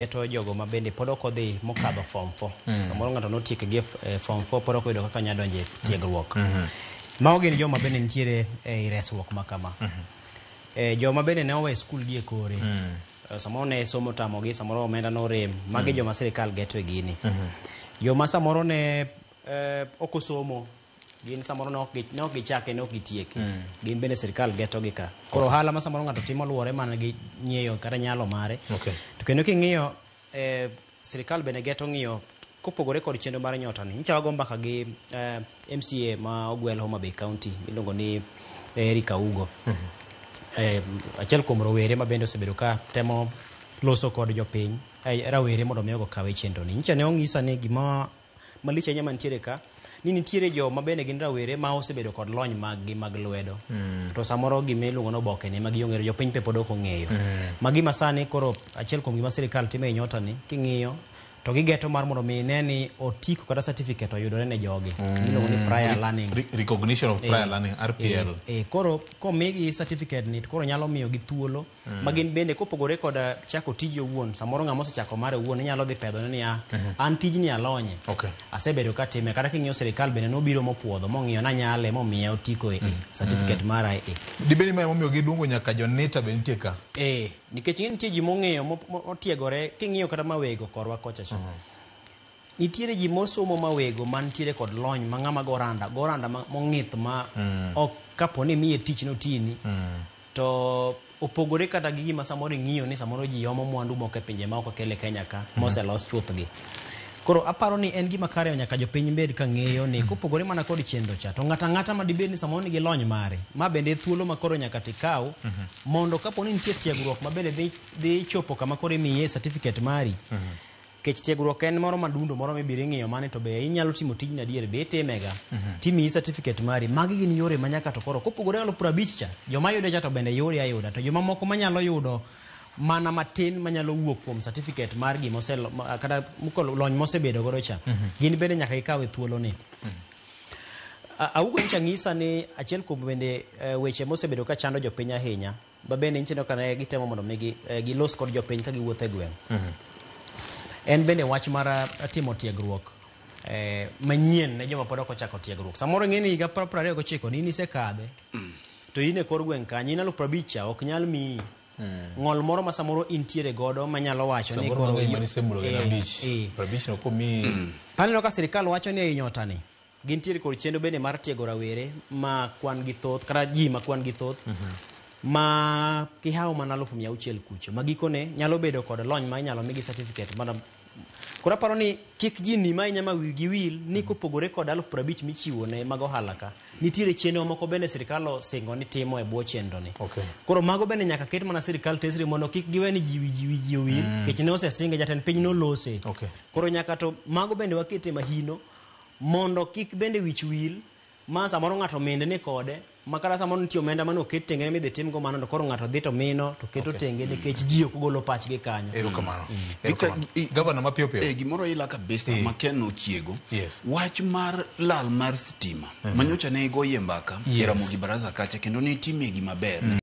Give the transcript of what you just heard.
Keto jogo ma bende pod ok odhi mokadho form 4. Samoro ng'ato notieko gi form 4, pod ok oyudo kaka onyalo donjo e tiegruok. Mago gin joma bende nitiere e resruok ma kama. Joma bende ne owe skul gi e kore. Samoro ne somo tamogi, samoro omenda norem. Magi joma sirikal geto e gini. Joma samoro ne ok osomo, gin samoro ne ok gichake, ne ok gitieke. Gin bende sirikal geto gi ka. Koro ohala ma samoro ng'ato timo luwore mana gi ng'eyo kata nyalo mare. To kendo king'iyo sirikal bende geto ng'iyo kopogore kod chenro mar nyota ni. Nyicha wago mbaka gi MCA ma ogwel Homa Bay County miluongo ni Eric Augo. Achiel kuom rowere ma bende osebedo ka temo loso kod jopiny, rawere mondo mi okaw e chenro ni. Nyicha ne onyisa ni gima malich ahinya mantiere ka ni nitiere joma bende gin rawere ma osebedo kod lony mag gi mag lwedo. To samoro gima iluongo ni oboke ni ma gionge, jopiny pe pod ok ong'eyo. Ma gima sani koro achiel kuom gima sirikal timo e nyota ni king'iyo to gigeto mar mondo mi ine ni otiko kata certificate oyudore ne jogi miluongo ni prior learning. Recognition of prior learning, RPL. Koro komigi certificate ni to koro nyalo miyo gi thuolo ma gin bende kopogore kod chako tiji owuon. Samoro ng'ama osechako mare owuon inyalo dhi pedhone niya, "An tijni alonye, asebedo katime." Kata king'iyo sirikal bende nobiro mopuodho mong'iyo nanyale momiya otiko e certificate mara e. Dibed ni ma emomiyo giluongo nyaka jonita be nitie ka? Nikech ing'e nitie ji mong'eyo motiegore. King'iyo kata mawego korwa kocha cha, nitiere ji mosomo mawego mantiere kod lony ma ng'ama go randa go randa mong'ith ma ok kapo ni imiye tich notini to opogore kata gi gima samoro ing'iyo ni samoro ji omo mwandu moko e pinje ma ok okel e Kenya ka moselos chuthgi. Koro aparo ni en gima kare nyaka jopiny bed ka ng'eyo ni kopogore mana kod chenro cha, to ng'ato ang'ata ma dibed ni samoro nigi lony mare, ma bende e thuolo ma koro nyaka tikaw mondo kapo ni nitie tiegruok ma bende dhi chopo kama koro imiye certificate mari. Kech tiegruok en moro madundo moro mibiro ing'iyo mane to be inyalo timo tijni adier be itimega timiyi certificate mari. Magi gin yore ma nyaka to koro kopogore 50,000 cha, joma yude cha to bende yude ayuda, to joma moko manyalo yudo mana matin manyalo wuok kuom certificate mar gima kata lony mosebedo godo cha, gin bende nyaka gikaw e thuolo ni. Augo nyicha ng'isa ni achiel kuom bende weche mosebedo ka chando jopiny ahinya ba bende nyicha ka ne gitemo mondo mi gilos kod jopiny ka giwuotho e gweng', en bende wach mar timo tiegruok manyien ne joma pod ok ochako tiegruok. Samoro ing'e ni higa 29 ni in isekadhe to in e kor gweng' kanyo in 50,000 cha ok nyal miyi ng'ol moro ma samoro intiere godo manyalo wacho ni Samoro koro mang'eny manisemulo gin 5. 50 no komiyi. Taneno ka sirikal wacho ni ei nyota ni gintiere kod chenro bende mar tiego rawere ma kwan gi thoth kata ji ma kwan gi thoth ma kihawo mana 600,000 kucho ma gikone nyalo bedo kod lony ma inyalo migi certificate mana. Koro aparo ni kik ji nim ahinya ma wigi wil ni kopogore kod 50,000 michiwo ne mag ohala ka, nitiere chenro moko bende sirikal osingo ni timo e bwo chenro ni. Koro mago bende nyaka ket mana sirikal tesre mondo kik giwe ni ji wi ji owil nikech ne osesinge, jatend piny nolose. Koro nyaka to mago bende wakete mahino mondo kik bende wich wil ma samoro ng'ato minde ni kode ma kata samoro nitie omenda mane oket tenge ne midhi timgo mano, to koro ng'ato dhi to mino to keto tenge nikech ji ok golo pachgi kanyo. Erokamano. Victor, Erokamano. Gavana, mapiyo piyo. Gimoro ila kabisa ma Ken ochiego. Wach mar lal mar stima manyocha ne igoye mbaka e Ramogi Baraza kacha kendo ne itimie gima ber.